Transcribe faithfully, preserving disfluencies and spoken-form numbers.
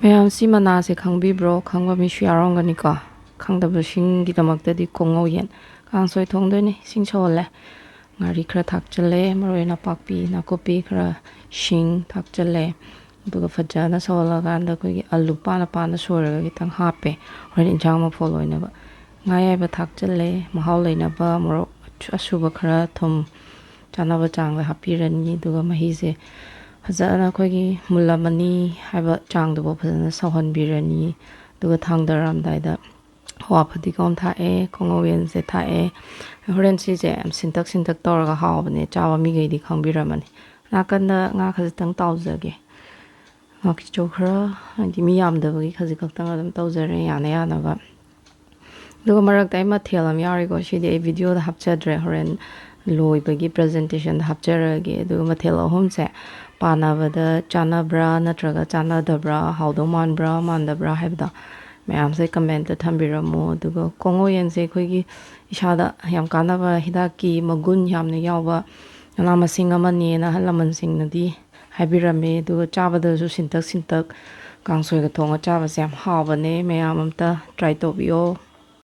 ꯃꯌꯥꯝ, ꯁꯤ ꯃꯅꯥꯁꯦ ꯈꯪꯕꯤꯕ꯭ꯔꯣ? ꯈꯪꯕ ꯃꯤꯁꯨ ꯌꯥꯎꯔꯝꯒꯅꯤꯀꯣ꯫ ꯈꯪꯗꯕꯁꯤꯡꯒꯤꯗꯃꯛꯇꯗꯤ ꯀꯣꯉꯧ ꯌꯦꯟ ꯀꯥꯡꯁꯣꯏ ꯊꯣꯡꯗꯣꯏꯅꯤ꯫ ꯏꯁꯤꯡ ꯁꯧꯍꯜꯂꯦ, ꯉꯥꯔꯤ ꯈꯔ ꯊꯥꯛꯆꯜꯂꯦ, ꯃꯔꯣꯏ ꯅꯄꯥꯛꯄꯤ ꯅꯥꯀꯨꯞꯄꯤ ꯈꯔ, ꯁꯤꯡ ꯊꯥꯛꯆꯜꯂꯦ꯫ ꯑꯗꯨꯒ ꯐꯖꯅ ꯁꯧꯍꯜꯂꯀꯥꯟꯗ ꯑꯩꯈꯣꯏꯒꯤ ꯑꯂꯨ ꯄꯥꯅ ꯄꯥꯅ ꯁꯣꯏꯔꯒ ꯈꯤꯇꯪ ꯍꯥꯞꯄꯦ, ꯍꯣꯔꯦꯟ ꯏꯟꯁꯥꯡ ꯃꯐꯣꯜ ꯑꯣꯏꯅꯕ꯫ ꯉꯥ ꯑꯌꯥꯏꯕ ꯊꯥꯛꯆꯜꯂꯦ, ꯃꯍꯥꯎ ꯂꯩꯅꯕ ꯃꯣꯔꯣꯛ ꯑꯁꯨꯕ ꯈꯔ, ꯊꯨꯝ ꯆꯥꯅꯕ ꯆꯥꯡꯗ ꯍꯥꯞꯄꯤꯔꯅꯤ꯫ ꯑꯗꯨꯒ ꯃꯍꯤꯁꯦ ꯐꯖꯅ ꯑꯩꯈꯣꯏꯒꯤ ꯃꯨꯜꯂꯝꯃꯅꯤ ꯍꯥꯏꯕ ꯆꯥꯡꯗꯨꯐꯥꯎ ꯐꯖꯅ ꯁꯧꯍꯟꯕꯤꯔꯅꯤ꯫ ꯑꯗꯨꯒ ꯊꯥꯡꯗꯔꯝꯗꯥꯏꯗ ꯍꯋꯥ ꯐꯗꯤꯒꯣꯝ ꯊꯥꯛꯑꯦ, ꯀꯣꯉꯧ ꯌꯦꯟꯁꯦ ꯊꯥꯛꯑꯦ꯫ ꯍꯣꯔꯦꯟ ꯁꯤꯁꯦ ꯌꯥꯝ ꯁꯤꯟꯇꯛ ꯁꯤꯟꯇꯛ ꯇꯧꯔꯒ ꯍꯥꯎꯕꯅꯦ, ꯆꯥꯕ ꯃꯤꯈꯩꯗꯤ ꯈꯪꯕꯤꯔꯝꯃꯅꯤ꯫ ꯅꯥꯀꯟꯗ ꯉꯥ ꯈꯖꯤꯛꯇꯪ ꯇꯥꯎꯖꯒꯦ꯫ ꯉꯥꯀꯤꯆꯧ ꯈꯔ, ꯍꯥꯏꯗꯤ ꯃꯤ ꯌꯥꯝꯗꯕꯒꯤ ꯈꯖꯤꯛ ꯈꯛꯇꯪ ꯑꯗꯨꯝ ꯇꯧꯖꯔꯦ, ꯌꯥꯅ ꯌꯥꯅꯕ꯫ ꯑꯗꯨꯒ ꯃꯔꯛꯇ ꯑꯩ ꯃꯊꯦꯜ ꯑꯃ ꯌꯥꯎꯔꯤꯀꯣ, ꯁꯤꯗꯤ ꯑꯩ ꯚꯤꯗꯤꯑꯣꯗ ꯍꯥꯞꯆꯗ꯭ꯔꯦ, ꯍꯣꯔꯦꯟ ꯂꯣꯏꯕꯒꯤ ꯄ꯭ꯔꯖꯦꯟꯇꯦꯁꯟꯗ ꯍꯥꯞꯆꯔꯛꯑꯒꯦ꯫ ꯑꯗꯨꯒ ꯃꯊꯦꯜ ꯑꯍꯨꯝꯁꯦ ꯄꯥꯟꯅꯕꯗ ꯆꯥꯟꯅꯕ꯭ꯔꯥ ꯅꯠꯇ꯭ꯔꯒ ꯆꯥꯟꯅꯗꯕ꯭ꯔꯥ, ꯍꯥꯎꯗꯧ ꯃꯥꯟꯕ꯭ꯔꯥ ꯃꯥꯟꯗꯕ꯭ꯔꯥ ꯍꯥꯏꯕꯗꯣ ꯃꯌꯥꯝꯁꯦ ꯀꯃꯦꯟꯇ ꯊꯝꯕꯤꯔꯝꯃꯣ꯫ ꯑꯗꯨꯒ ꯀꯣꯉꯧ ꯌꯦꯟꯁꯦ ꯑꯩꯈꯣꯏꯒꯤ ꯏꯁꯥꯗ ꯌꯥꯝ ꯀꯥꯟꯅꯕ ꯍꯤꯗꯥꯛꯀꯤ ꯃꯒꯨꯟ ꯌꯥꯝꯅ ꯌꯥꯎꯕ ꯃꯅꯥ ꯃꯁꯤꯡ ꯑꯃꯅꯦꯅ ꯑꯍꯜ ꯂꯃꯟꯁꯤꯡꯅꯗꯤ ꯍꯥꯏꯕꯤꯔꯝꯃꯦ꯫ ꯑꯗꯨꯒ ꯆꯥꯕꯗꯁꯨ ꯁꯤꯟꯇꯛ ꯁꯤꯟꯇꯛ ꯀꯥꯡꯁꯣꯏꯒ ꯊꯣꯡꯉ ꯆꯥꯕꯁꯦ ꯌꯥꯝ ꯍꯥꯎꯕꯅꯦ꯫ ꯃꯌꯥꯝ ꯑꯝꯇ ꯇ꯭ꯔꯥꯏ ꯇꯧꯕꯤꯌꯣ꯫